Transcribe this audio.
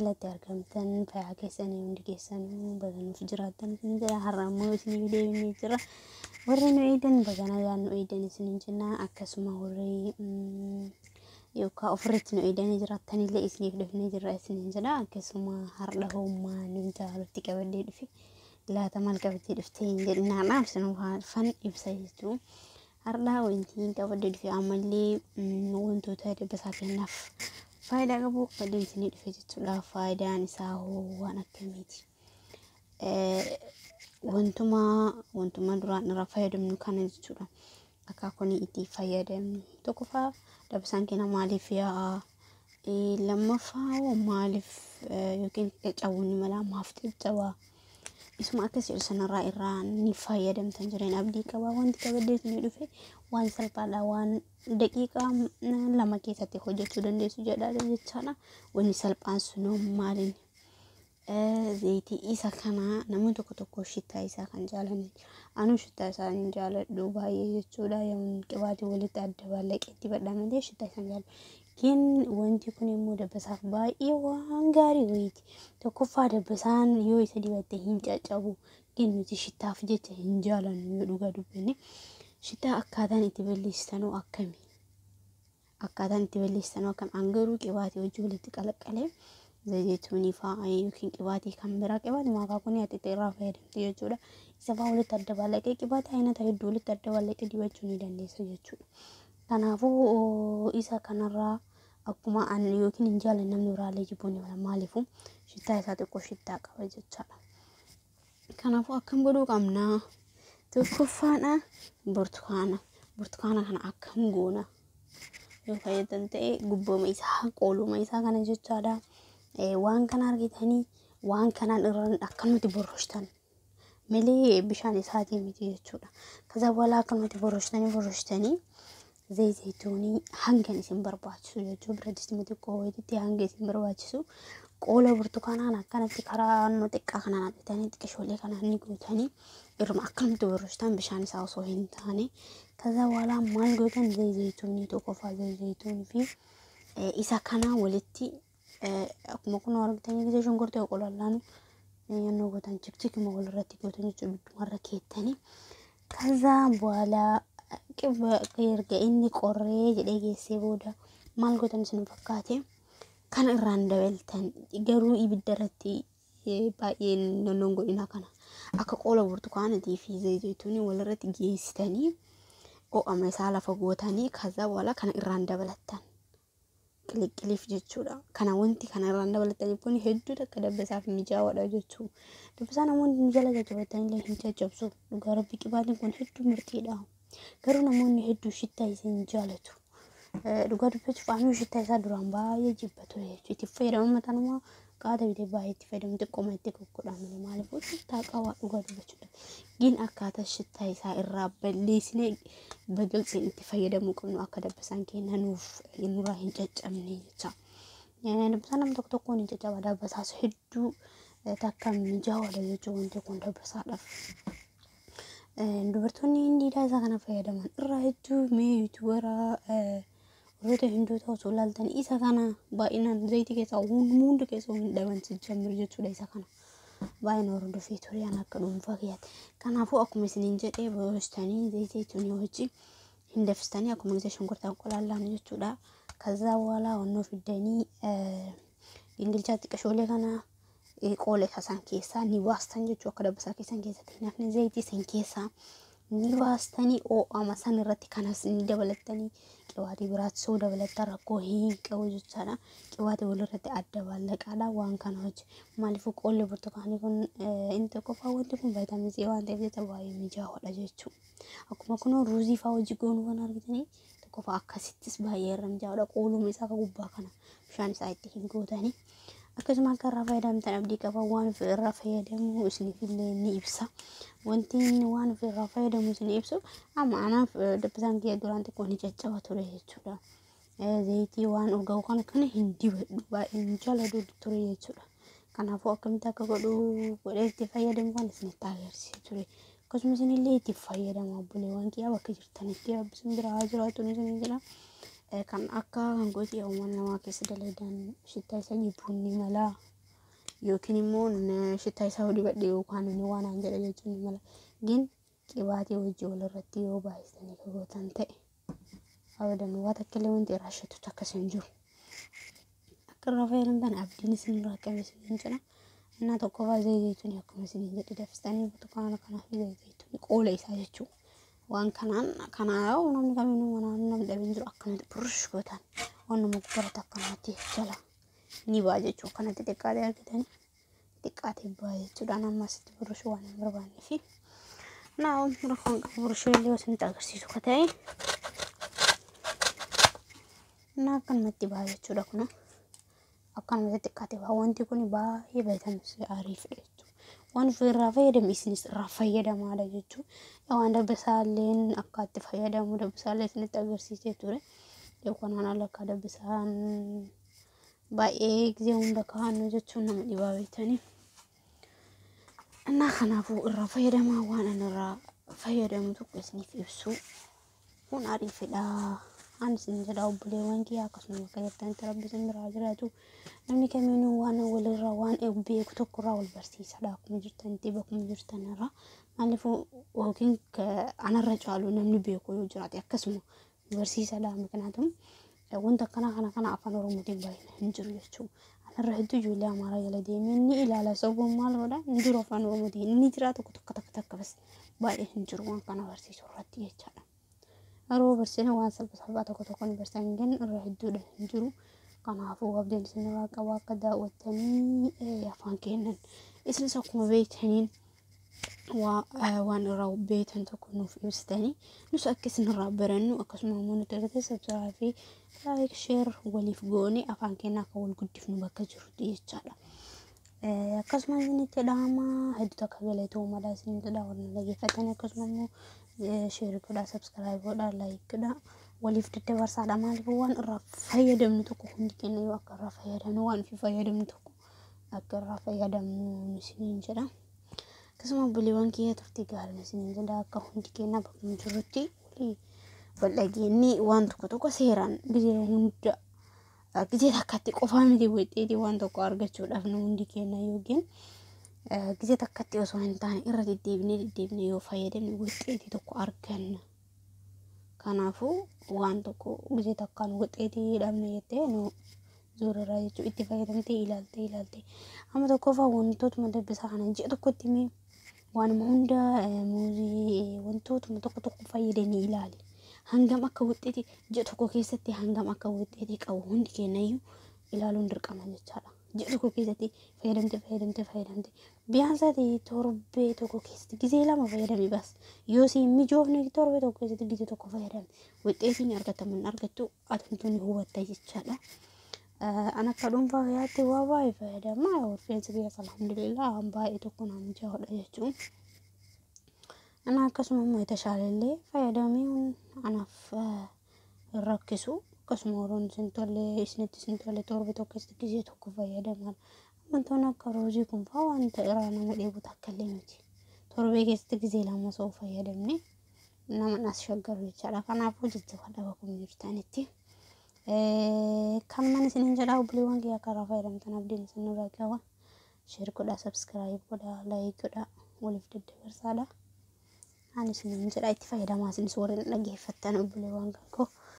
Alatti argamtan fayyaa keessanii hundi keessanuu baga nuuf jiraattan isin jedha. Har'a immoo isiniif deebinee jira. Warri nu eegan baga nagaan nu eegan isiniin jenna. Akkasuma warri yookaan ofirratti nu eeganii jiraattanillee isiniif dhufnee jirra isiniin jedha. Akkasuma har'a hoommaa nu jaalutti qabadhee dhufe. Laata maal qabattee dhuftee hin jedhinaadhaaf isin ibsa jechuudha. Har'a wanti qabadhee dhufe ammallee wantoota dabbasaa kennaaf faayidaa qabu qabadhee isinii dhufe jechuudha. Faayidaan isaa hoo waan akkamiiti? Wantuma duraan irraa fayyadamnu kana jechuudha. Akaakuun itti fayyadamnu tokkoffaa dabbasaan keenya maaliif yaa'a? Lammaffaa hoo maaliif yookiin caccabuun ni mala, maaf caccabaa? Isuma akkas jedhu sanarraa irraa ni fayyadamtan jireen abdii qaba. Wanti qabadhee isinii dhufe waan salphaadha, waan daqiiqaa 2 keessatti hojjechuu dandeessu jedha jechaadha. Wanni salphaan sunoo maaliin? Zayitii isa kana namni tokko tokko shittaa isaa kan jaalanne, anuu shittaa isaa hin jaaladhu baay'ee jechuudha. Yoon qibaatii walitti adda baallaqee dibadha malee shittaa isaa hin jaaladhu. Gin wanti kun immoo dabbasaaf baay'ee waan gaarii wayiiti. Tokkoffaa dabbasaan yoo isa dibatte hin caccabu. Gin nuti shittaaf jecha hin jaalannu yoo dhugaa dubbanne. Shittaa akkaataan itti balleessitanuu akkami? Akkaataan itti balleessitanuu akkami? An garuu qibaatii wajjin walitti qalaqqalee zayituunii fa'aa yookiin qibaatii kan biraa, qibaatii akaakuun ati irraa fayyadamte jechuudha. Isa fa'aa walitti adda baallaqee, qibaatii aynata hedduu walitti adda baallaqee dibachuu ni dandeessa jechuudha. Kanaafuu isa kanarraa akkuma an yookiin hin jaallanne namni biraallee jibbuu ni mala. Maaliifuu shittaa isaa xiqqoo shittaa qaba jechaadha. Kanaafuu akkam godhuu qabna? Tokkoffaadha burtukaana. Burtukaana kana akkam goona? Yoo fayyadam ta'e gubbooma isaa, qooluma isaa kana jechaadha. Waan kana argitanii waan kanaan irra akkanumatti borroshtan malee bishaan isaatii miti jechuudha. Kaza በኋላ akkanumatti borroshtanii borroshtanii zayituunii hanga isin barbaachisu jechuudha. Biradistii xiqqoo wayiitti hanga isin barbaachisu qoola burtukaanaan akkanatti karaa naannoo xiqqaa kanaan hidhatanii xiqqishoolee kanaan ni guutanii irruma akkanumatti borroshtan bishaan isaa osoo hin taane. Kaza በኋላ maal gootan? Zayituunii tokkoffaa zayituunii fi isa kana walitti akkuma kun argitanii gisee shunkurtii qolallaan yennoo gootan chikchikima walirratti gootan jechuudha, biddumarra keettanii. ከዛ በኋላ erga inni qorree jedhee geessee booda maal gootan isin fakkaate? Kana irraan dabaltan, garuu ibidda irratti baay'ee nonnon godhina. Kana akka qoola burtukaanatii fi zayituunii walirratti geessitanii ho'ama isaa lafa gootanii, ከዛ በኋላ kana irraan dabalattan qiliqqiliif jechuudha. Kana wanti kana irraan dabalattaniif kun hedduu takka dabbasaaf mijaawaadha jechuudha. Dabbasaa namoonni nu jala caccabatanii hin caccabsu. Dhugaa rabbi qibaatiin kun hedduu murtiidha. Garuu namoonni hedduu shittaa isaa hin jaalatu. Dhugaa dubbachuuf anuu shittaa isaa duraan baay'ee jibba ture jechuudha. Itti fayyadama mataanuma qaata bitee baay'ee itti fayyadamu xiqqooma itti goggodha malee, maaliifuu shittaa qaba dhugaa dubbachuudha. Gin akkaataa shittaa isaa irraa balleessinee በግልጽ itti fayyadamuu qabnu akka dabbasaan keenya nuuf nurraa hin caccabne jecha. Dabbasaan nama tokko tokkoon hin caccaba, dabbasaas hedduu takka mijaawaadha jechuudha wanti kun dabbasaadhaaf. Dubartoonni hindiidhaa isa kana fayyadaman irraa hedduu mee yuutuubaraa warroota hindoota osoo ilaaltan isa kana baay'inaan zayitii keessaa hunda keessaa hin dhaban jijjiirru jechuudha isa kana. Baay'ina hordofee ture an akka dhuunfaa kiyyaatti. Kanaafuu akkuma isiniin jedhee boostanii zayituunii wajjin hin danfistanii akkuma gisee shunkurtaan qolaallaan jechuudha. ከዛ በኋላ onnoo fiddanii gingilchaa xiqqashoolee kana qoola isaa san keessaa ni baastan jechuu, akka dabbasaa keessan keessatti hin hafne zayitii san keessaa ni baastanii ho'ama san irratti kanas ni dabalattanii, qibaatii biraatti soo dabalattan rakkoo hin qabu jechaadha. Qibaatii walirratti adda baallaqaadha waan kana hojii. Maaliifuu qolli burtukaanii kun inni tokkoffaa wanti kun vaayitamiin C waan ta'eef jecha baay'ee mijaawaadha jechuudha. Akkuma kunoo ruuzii fa'aa hojii goonuu kan argitanii tokkoffaa akkasittis baay'ee irra mijaawaadha. Qooluma isaa akka gubbaa kana bishaan isaa itti hin gootanii. Akkasuma akka irraa fayyadamtan abdii qaba. Waan irraa fayyadamu isiniif illee ni ibsa. Wanti inni waan irraa fayyadamu isin ibsu amma anaaf dabbasaan kiyya duraan xiqqoo ni caccaba ture jechuudha. Zayitii waan urgaa'u kana kana hin dibadhu, baay'ee hin jaalladhu ture jechuudha. Kanaafuu akkamitti akka godhu godhee itti fayyadamu kan isinitti agarsiisee ture. Akkasuma isinillee itti fayyadama obboleewwan kiyyaa bakka jirtanitti rabbi isin bira haa jiraatu isin jedha. Kan akka kan gooti uummata namaa keessa dalagan shittaa isa jibbuun ni mala. Yookiin immoo shittaa isaa dibadhe yookaan inni waan aan jedhe jechuun ni mala. Gin qibaatii wajjin walirratti yoo baay'isanii gootan ta'e abadan waa takka illee wanti irraa shittu takkas hin jiru. Akka irraa fayyadamtan abdiin isin irraa qabe isin jedha. Innaa tokkoffaa zayituun akkuma isin jedhe danfistanii burtukaana kanaa fi zayituun qoola isaa jechuudha. Waan kanaan kanaa namni kamiinuu manaan namni dhabeen jiru akkanatti burush gootan waan nama gubbaratti akkanatti jala ni ba'a jechuudha. Akkanatti xiqqaatee argitanii xiqqaatee ba'a jechuudha. Amma asitti burushuu waan hin barbaannee fi naa rakkoon qabu burushuu illee osoo isinitti agarsiisu ka ta'e naa akkanumatti ba'a jechuudha kuna. Akkanumatti xiqqaatee ba'a. Wanti kun baay'ee vitamin ariifidha jechuudha. Waan ofirraa fayyadamu isinis irraa fayyadamaadha jechuudha. Waan dabbasaalleen akka itti fayyadamu dabbasaallee isinitti agarsiisee ture. Yookaan ala akka dabbasaan baay'ee gisee hunda kaa'annu jechuun nama dhibaa beektanii. Innaa kanaafuu irraa fayyadamaa waan ani irraa fayyadamu tokko isiniif ibsu kun ariifidha. Ani isin jedha obboleewwan kiyya akkasuma bakka jirtanitti rabbi isin biraa jiraatu. Namni kamiinuu waan walirraa waan beeku tokkorraa wal barsiisadha. Akkuma jirtanitti bakkuma jirtanirraa. Maaliif yookiin anarra caalu namni beeku yoo jiraate akkasuma barsiisadha. Miknaatum wanta akkanaa kana kana afaan Oromootiin baay'inaan hin jiru jechuudha. Anarra hedduu ijoollee Amaaraa jala deemee ni ilaala. Sababuun maal godha hin jiru afaan Oromootiin inni jira tokko tokko takka takka bas baay'ee hin jiru waan kana barsiisu irratti jechaadha. Yeroo barsiisan waan salphaa salphaa tokko tokko ni barsiisan gan irra hedduudha hin jiru. Kanaafuu abdiin isinirraa qaba akka daawwattanii afaan kennan. Isinis akkuma beektaniin waan irraa beektan tokko nuuf ibsitanii nus akka isinirraa barannu akkasuma immoo nuti irratti subscribe fi like share waliif goone afaan keenya akka wal guddifnu bakka jirutti jechaadha. Akkasuma isinitti dhaama hedduu takka galatoomadha isinitti dha warra dhaggeeffatanii akkasuma immoo share godhaa subscribe godhaa like godhaa waliif daddabarsaadha. Maaliif waan irraa fayyadamnu tokko hundi keenya yoo akka irraa fayyadamnu waan ofii fayyadamnu tokko akka irraa fayyadamnu isiniin jedha. Akkasuma obboleewwan kiyya turtii gaariin isiniin jedha akka hundi keenya bakkuma jirrutti walii wal dhageenyi waan tokko tokko seeraan gisee hunda gisee takkatti qofaa miti wixxiitii waan tokko argachuudhaaf nu hundi keenya yookiin gisee takkatti osoo hin taane irra deddeebinee deddeebinee yoo fayyadamne wixxiitii tokko arganna. Kanaafuu waan tokko gisee takkaan wixxiitii dhabne jettee nu zuurarraa jechuun itti fayyadamtee ilaaltee ilaaltee amma tokkoffaa wantootuma dabbasaa kana ji'a tokkotti mee waanuma hunda muuzii wantootuma tokko tokko fayyadamee ilaali. Hangam akka wixxiitii ji'a tokko keessatti hangam akka wixxiitii qabu hundi keenyayyuu ilaaluun dirqama jechaadha. Ji'a tokko keessatti fayyadamte fayyadamte fayyadamte biyaansaati torbee tokko keessatti gisee lama fayyadami bas yoo si mijoofne torbee tokko keessatti gisee tokko fayyadami wixxiitiin argatamu hin argattu atumtuu ni hubatta jechaadha. An akka dhuunfaa kiyyaatti waa baay'ee fayyadama. Rifeensi kiyyaas alhamdulillah waan baay'ee tokko naa mijaa'udha jechuun. Ana akkasuma immoo itashaalellee fayyadamee anaaf hin rakkisu. Akkasuma yeroon isin tolle isinitti isin tolle torbe tokko keessatti gisee tokko fayyadamaa. Wantoonni akka roozii kun fa'aa wanta irraa nama dheebu takka illee miti. Torbee keessatti gisee lama osoo fayyadamne nama as shaggaru jechaadha. Kanaafuu jajjabaadha bakkuma jirtanitti. Kan mana isiniin jedhaa obboleewwan kiyya akka irraa fayyadamtan abdiin isin irraa qaba. Share godhaa, subscribe godhaa, like godhaa, waliif daddabarsaadha. Ani isiniin jedhaa itti fayyadamaa isinis warreen dhaggeeffattan obboleewwan kan koo.